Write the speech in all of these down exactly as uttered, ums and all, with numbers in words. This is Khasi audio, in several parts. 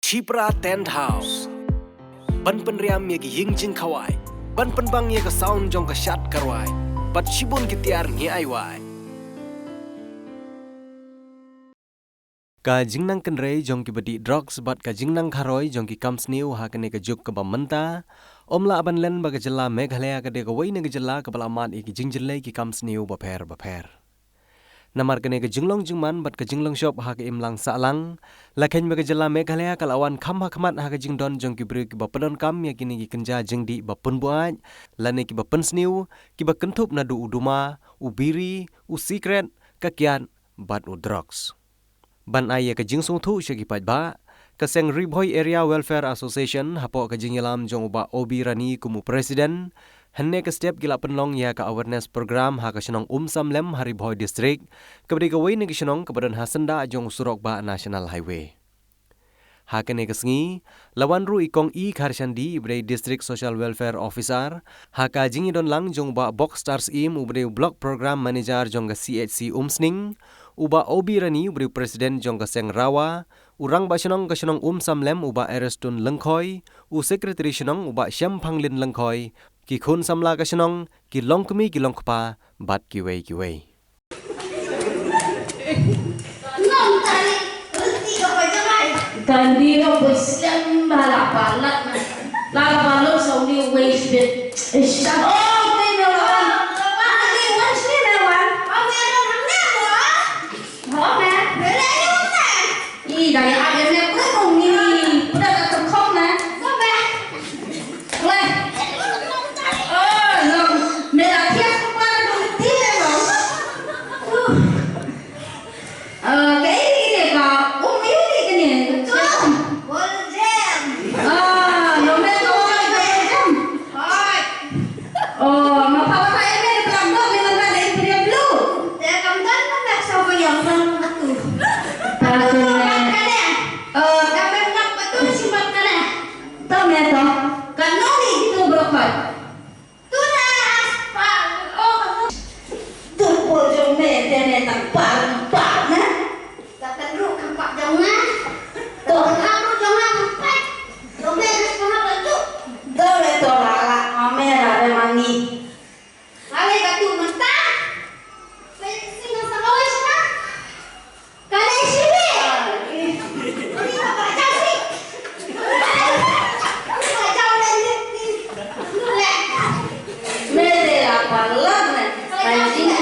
Shipra Tent House. Ban pynriam ïa ki ïing jingkhawai, ban pynbang ïa ka sound jong ka shad ka rwai, bad shibun ki tiar ngi ai wai. Ka jingnang kynrei jong kiba dih drugs bad ka jingnang kharoi jong ki kam sniew ha kane ka juk kaba mynta, ym lah ban len ba ka jylla Meghalaya ka dei kawei na ki jylla kaba la mad ïa ki jingjyllei ki kam sniew bapher bapher. Namar kane ka jinglong jingman bad ka jinglong shop ha ka imlang sahlang, la kheiñ ba ka jylla Meghalaya ka la wan kham ha khmat ha ka jingdon jong ki briew kiba pyndonkam ïa kine ki kynja jingdih ba pynbuaid, lane kiba pynsniew, kiba kynthup naduh u duma, u biri, u sikret, ka kiad, bad u drugs. Ban ai ïa ka jingsngewthuh sha ki paidbah, ka seng Ri Bhoi Area Welfare Association hapoh ka jingïalam jong u Bah Obi Rani kum u president, hynne ka step ki la pynlong ïa ka awareness program ha ka shnong Umsamlem ha Ri Bhoi District, kaba dei kawei na ki shnong kaba don ha syndah jong u surok bah National Highway. Ha kane ka sngi, la wan ruh i Kong E Kharshandi uba dei District Social Welfare Officer, ha ka jingïadon lang jong u Bah Bokstar Syiem uba dei u Block Program Manager jong ka C H C Umsning, u Bah Obi Rani uba dei u President jong ka seng Rawa, u Rangbah Shnong ka shnong Umsamlem u Bah Erestone Lyngkhoi, u Secretary Shnong u Bah Shemphanglin Lyngkhoi, ki khun samla ka shnong, ki longkmie ki longkpa, bad kiwei kiwei. Kandi ro boi slem ba la palat na. La la palat sa uni wei shbit. Isha. Oh, wei na wan. Wei shbit na wan. Oh, man. Wei na wan. Ih, dai ai ne ko ko ni ni. Udah tak terkom na. Weh. Oh, no. Me la thiah ko para dong ti le lo. Uh. Ah, kaei kine ka um ïa kine ka chum. Bol jam. Ah, no me to bol jam. Hoi. Oh, ma pa pa eme de plang do me nang ka de pria blue. Te kam don ka nak sa ko yang kan tu. Patu me. Kane. Oh, ka me nak patu si mat kane. To me to. Kan no ni tu bro hoi. Tu na aspal. Oh. Tu po jong me te me tang par par na. Ka kan ru kan pa jong na. To ha ru jong na kan pa. Jong me na sekolah baju. To me to la la ame la re mani. Ngalai ka tu mata. Pe sing sa kawai sa. Ka lei shibit. Uni ka ba jam ni. Ka ba jam lei ni. Me de la parlar me. Ka jing.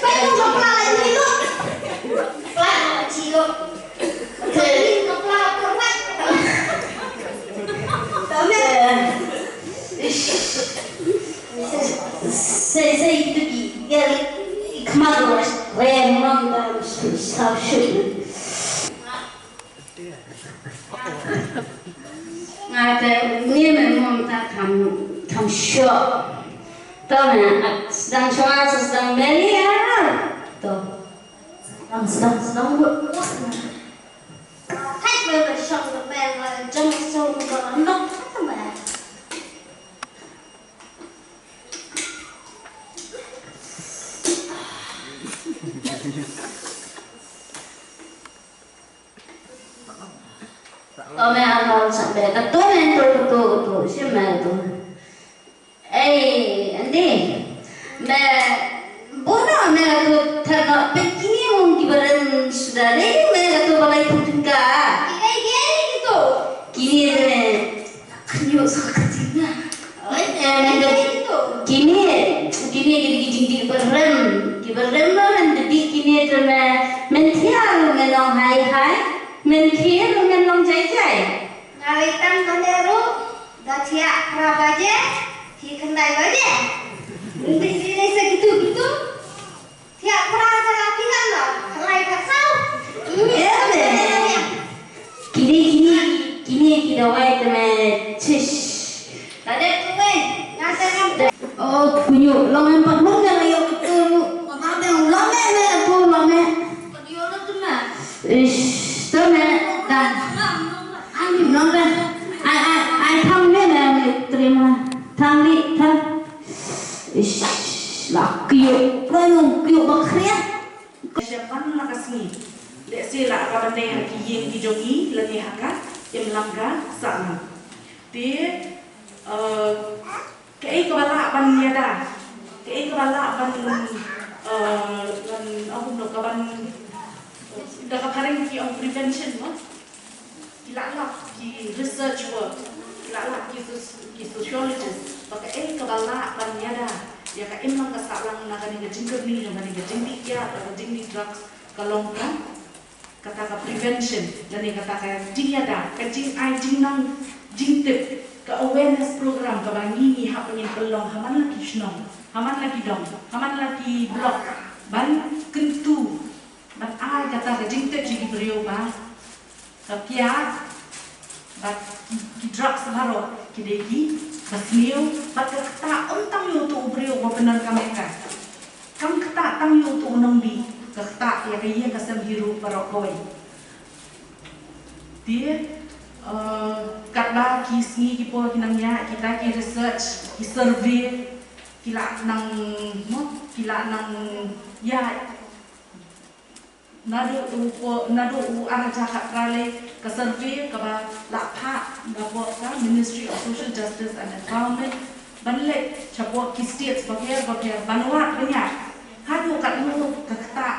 Pe tu jong pla lei ni lu. Pla chi lu. Ka ni ka pla ka wai. Ka me. Ish. Sei, sei, tu ki, ya, i khmat ruh, re, mom, dam, shu, shu, shu. Nga te, ni me mom ta kham, kham shu. To me, at, sdang shu, at, sdang meli, ya. To. Sdang, sdang, sdang, sdang. Hai, me, me, shong, me, me, jong, shong, me, nok, me. Ome amol sambe katu men tu katu katu si men tu. Ei, andi. Me buno me katu thano pekini mung kibaran sudari me katu balai putuka. Ei, ei, gitu. Kini me. Kynnoh sa ka jingna. Oi, eh, nang da kini, kini, kini ki jingdih barem. Ki barem ba nang da dih kini te me, men thiah ruh men long hai hai, men khie ruh men long jai jai. Nga lei tang kane ruh, da thiah phra baje, hi khyndai baje. Nang dih dih sa gitu gitu. Thiah phra sa la pyngan la, khlai ka saw. Em, em. Kini, kini, kini ki dawai te me chish. Ka dep tu wei, nga te ngam. Oh, kunyu, long em pat mun ka la yok tu. Ka dep long em, em, tu long em. Ka dep long tu me. Ish, tu me, dan. Long em. Ai, ai, ai, thang me, me, me, terima. Thang ni, thang. Ish, la kyiuh, kyiuh, kyiuh ba khriat. Sha ban la ka sngi. Lehse la ka ban dei ha ki ïing ki jong ngi lane ha ka. Imlang ka sahlang. Te, eh, kaei kaba lah ban ïada, kaei kaba lah ban, eh, ban, ong kumno, ka ban, da ka phareng ki ong prevention, no? Ki la lap ki research work, ki la lap ki soc-, ki sociologist, ba kaei kaba lah ban ïada ïa ka imlang ka sahlang na kane ka jingkyrni, na kane ka jingdih kiad, na ka jingdih drugs, ka long ka, kata ka prevention, lane kata ka jingïada, ka jingai jingnang jingtip, ka awareness program kaba ngi ngi hap ban ngin pynlong ha man la ki shnong, ha man la ki dong, ha man la ki block, ban kyntu, ban ai kata ka jingtip sha ki briew ba ka kiad bad ki, ki drugs baroh ki dei kiba sniew, bad ka ktah ym tang ïa uto u briew uba pyndonkam ïa ka. Kam ktah tang ïa uto u nongdih, ka ktah ïa ka ïing ka sem hi ruh baroh kawei. Te, eh, katba ki sngi ki por ki nang ïaid, kita ki research, ki survey, ki la nang, mo, ki la nang ïaid naduh u po-, naduh u ar hajar khatphra lei, ka survey kaba la phah na pdeng ka Ministry of Social Justice and Empowerment, ban leit shapoh ki states bapher bapher, ban wad ban ïaid haduh katno ka ktah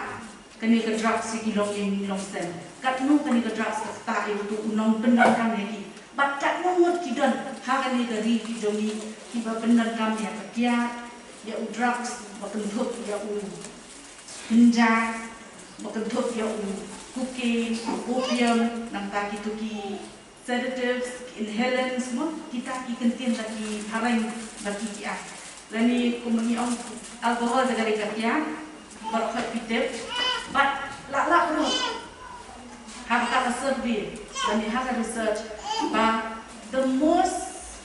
kane ka drugs ïa ki longïing longsem, katno kane ka drugs ka ktah ïa uto u nongpyndonkam ïa ki, bad katno ngut ki don ha kane ka ri ka jong ngi kiba pyndonkam ïa ka kiad, ïa u drugs ba kynthup ïa u kynja, ba kynthup ïa u cocaine, u opium, nangta kito ki sedatives, ki inhalants, mo, kita ki kyntien da ki phareng, da ki kiad. Lane kumba ngi ong alcohol da ka dei ka kiad, baroh khoit phi tip. Bad la lap ruh ha kata ka survey lane ha ka research ba the most,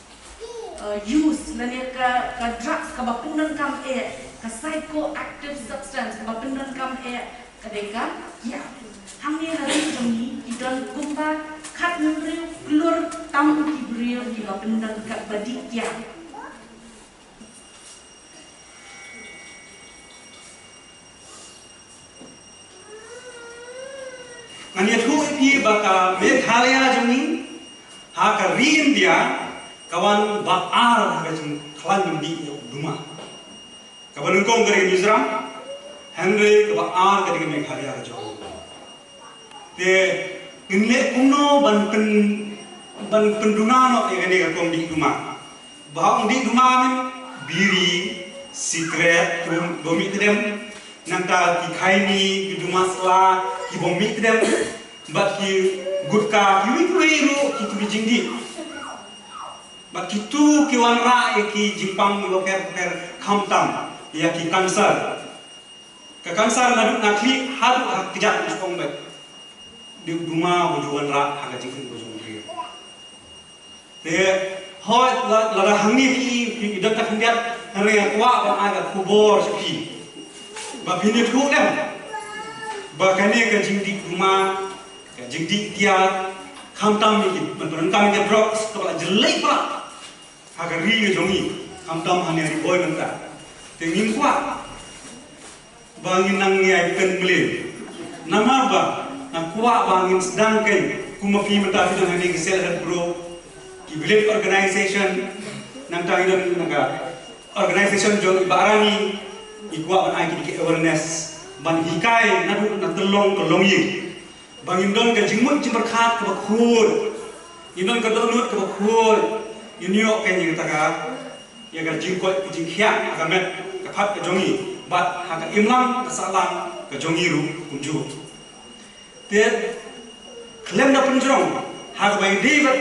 uh, use lane ka, ka drugs kaba pyndonkam eh, ka psychoactive substance kaba pyndonkam eh, ka dei ka kiad. Hangne ha ri jong ngi ki don kumba khathynriew klur tam ki briew kiba pyndonkam, ba dih kiad. Ngan ïathuh ïa phi ba ka Meghalaya jong ngi ha ka ri India ka wan ba ar ha ka jingkhlaiñ jingdih ïa u duma. Kaba nyngkong ka dei ka Mizoram, hynrei kaba ar ka dei ka Meghalaya ka jong ngi. Te ngin leh kumno ban pyn, ban pynduna noh ïa kane ka kong dih duma. Ba ong dih duma, min biri, sikret, ki bym mih tdem, nangta ki khaini, ki duma sla, ki bym mih tdem, bad ki gutka, kiwei kiwei ruh ki, ki jingdih. Bad kito ki wanrah ïa ki jingpang bapher bapher, khamtam ïa ki cancer. Ka cancer naduh na khlieh haduh ha kjat u shong bad dei u duma ba ju wanrah ha ka jingim ba jong u briew. Te hooid la, lada hangne phi, phi don ka khyndiat, hynrei nga kwah ban ai ka khubor sha phi ba phin ïathuh lem ba kane ka jingdih duma, ka jingdih kiad, khamtam ïa ki, ban pyndonkam ïa ki drugs kaba la jlei palat ha ka ri ka jong ngi, khamtam hangne ha Ri Bhoi mynta. Te ngim kwah ba ngin nang ïai pynmlien. Namar ba nga kwah ba ngin sdang kein, kum ma phi mynta phi don hangne ki self help group, ki village organization, nangta ngi don na ka organization jong i Bah Rani, ngi kwah ban ai kine ki awareness, ban hikai naduh na tyllong ka longïing. Ba ngin don ka jingmut jingpyrkhat kaba khuid. Ngin don ka dohnud kaba khuid. Ngin ïoh kein ïa kata ka, ïa ka jingkoit ka jingkhiah ha ka met ka phad ka jong ngi bad ha ka imlang ka sahlang ka jong ngi ruh kumjuh. Te khlem da pynjrong ha kaba ïadei bad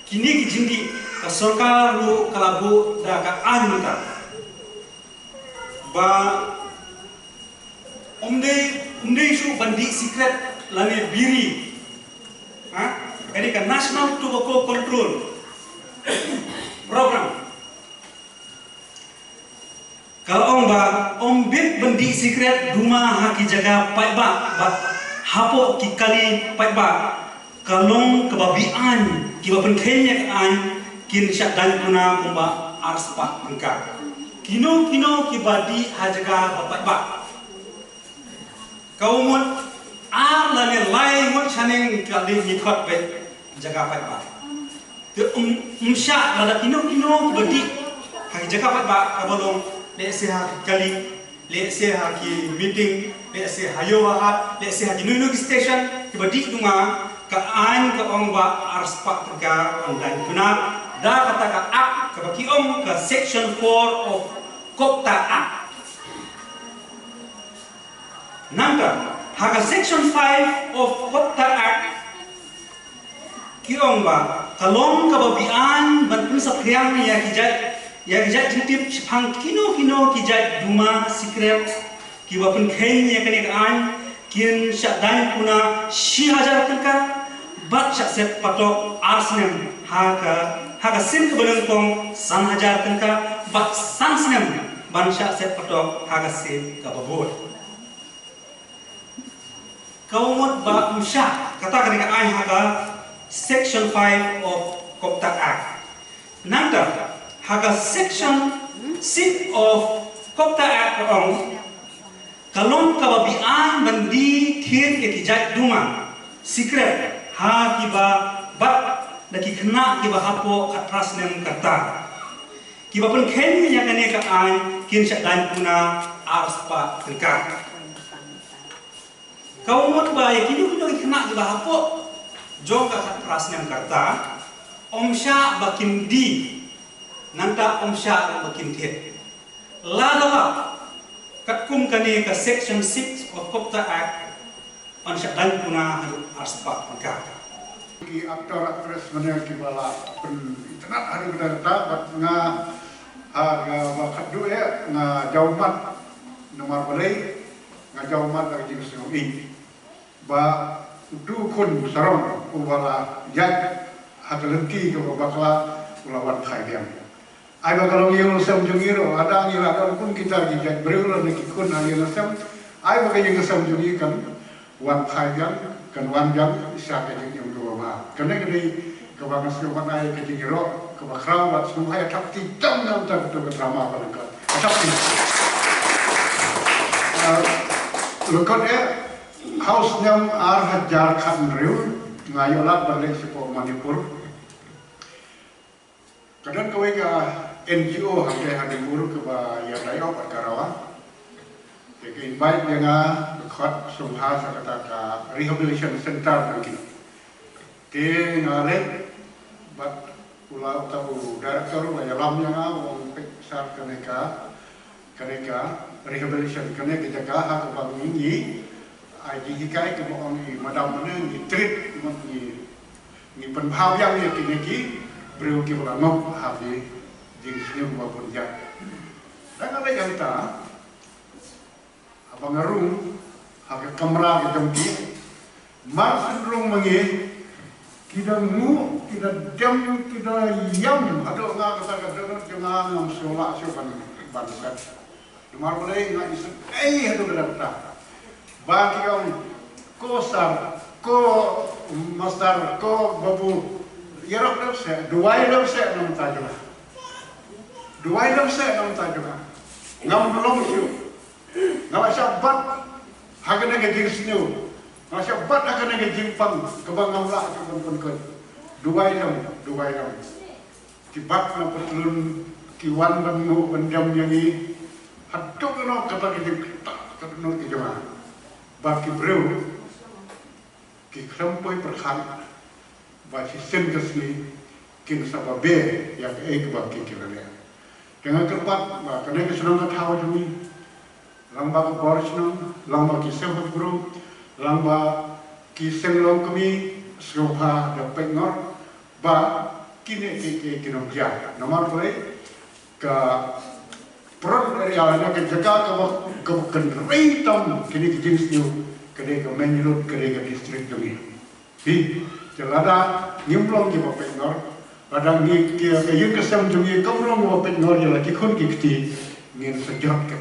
kine ki jingdih, ka sorkar ruh ka la buh da ka aiñ mynta ba ym dei, ym dei shuh ban dih sikret lane biri. Ha? Ka dei ka National Tobacco Control Program. Ka la ong ba ym bit ban dih sikret duma ha ki jaka paidbah bad hapoh ki kali paidbah. Ka long kaba be-aiñ, kiba pynkheiñ ïa ka aiñ kin shah daiñ kuna kumba ar spah tyngka. Kino kino kiba dih ha jaka ba paidbah. Ka u mut ar lane lai ngut shaneng ka dei ngi khot beit. jaka paidbah. Te ym, ym shah lada kino kino kiba dih ha ki jaka paidbah, kaba long lehse ha ki kali, lehse ha ki meeting, lehse ha ïew ha hat, lehse ha kino kino ki station, kiba dih duma, ka aiñ ka ong ba arspah tyngka ban daiñ puna da kata ka Act kaba ki ong ka Section four of COPTA Act. Nangta ha ka Section five of COPTA Act ki ong ba ka long kaba be-aiñ ban pynsaphriang ïa ki jait, ïa ki jait jingtip shaphang kino kino ki jait duma sikret kiba pynkheiñ ïa kane ka aiñ, kin shah daiñ puna shi hajar tyngka bad shah set patok ar snem ha ka, ha ka sim kaba nyngkong san hajar tyngka bad san snem ban shah set patok ha ka sim kaba bud. Ka mut ba ym shah kata kane ka aiñ ha ka Section five of COPTA Act. Nangta ha ka Section six of COPTA Act ka ong, ka long kaba be-aiñ ban die thied ïa ki jait duma sikret ha kiba bad da ki khynnah kiba hapoh khatphra snem ka rta, kiba pynkheiñ ïa kane ka aiñ kin shah daiñ puna arspah tyngka. Ka mut ba ïa kino kino ki khynnah kiba hapoh jong ka khatphra snem ka rta, ym shah ba kin die, nangta ym shah ba kin thied. Lada lah katkum kane ka Section six of COPTA Act, yn shah daiñ puna haduh arspah tyngka. Ki actor, actress mane kiba la pynitynnad haduh katta katta, bad nga ha kaba khatduh eh nga jaw mad, namar balei nga jaw mad, da ka jingsngewbha ba utu u khun sarong uba la ïaid ha ka lynti kaba bakla u la wan phai biang. Ai ba ka long ïing la sem jong ngi ruh, lada ngi la don kum kita ki jait briew lane ki khun ha ïing la sem, ai ba ka ïing la sem jong ngi kan wan phai biang, kan wan biang sha ka jingim kaba bha. Kane ka dei kaba nga sngewbha ban ai ka jingïaroh kaba khraw bad sngewbha ïa thap kti tam na bynta kato ka drama ba lyngkot. Thap kti. Ah, lyngkot eh, ha u snem ar hajar khathynriew nga ïoh lad ban leit shapoh Manipur. Ka don kawei ka N G O hangtei ha Dimur kaba ïadei bad ka RAWA. Te ka invite ïa nga ba khot sngewbha sha kata ka rehabilitation center jong ki. Te nga leit bad u la, uta u director u la ïalam ïa nga, u ong peit sha kane ka, kane ka rehabilitation, kane ka jaka ha kaba ngi, ngi ai jinghikai, kaba ong i madam mane, ngi treat, ngi, ngi pynbha biang ïa kine ki briew kiba la ngop ha ki jingsniew ba bun jait. Te nga leit hangta, haba nga rung ha ka kamra ka jong ki, mar syn rung ma ngi, ki da nguh, ki da dem, ki da ïam haduh nga kata ka dohnud jong nga ngam sngewlah shuh ban, ban set. Namar balei nga isynei haduh katta katta. Ba ki ong, ko sir, ko master, ko babu, ïaroh lehse, duwai lehse na bynta jong nga. Duwai lehse na bynta jong nga. Ngam long shuh. Nga la shah bat ha kane ka jingsniew. Nga la shah bat ha kane ka jingpang kaba ngam lah shuh ban pynkut. Duwai lem, duwai lem. Ki bat na patlun, ki wan ban nguh ban dem ïa ngi. Haduh kano kata ka jingkata, kata kano ki jong nga. Ba ki briew ki khlem poi pyrkhat ba shisien ka sngi kin sa ba beh ïa kaei kaba ki, ki la leh. Te nga kyrpad ba kane ka shnong ka thaw jong ngi, lang ba ka bor shnong, lang ba ki seng hok bru, lang ba ki seng long kmie, sngewbha da peit ngor ba kine ki, ki, ki nongjia. Namar balei ka front area na ka jaka kaba, kaba kynrei tam kine ki jingsniew ka dei ka main road, ka dei ka district jong ngi. Hi, te lada ngim long kiba peit ngor, lada ngi ki, ka ïing ka sem jong ngi kam long kiba peit ngor ïa la ki khun ki kti, ngin sa jot ka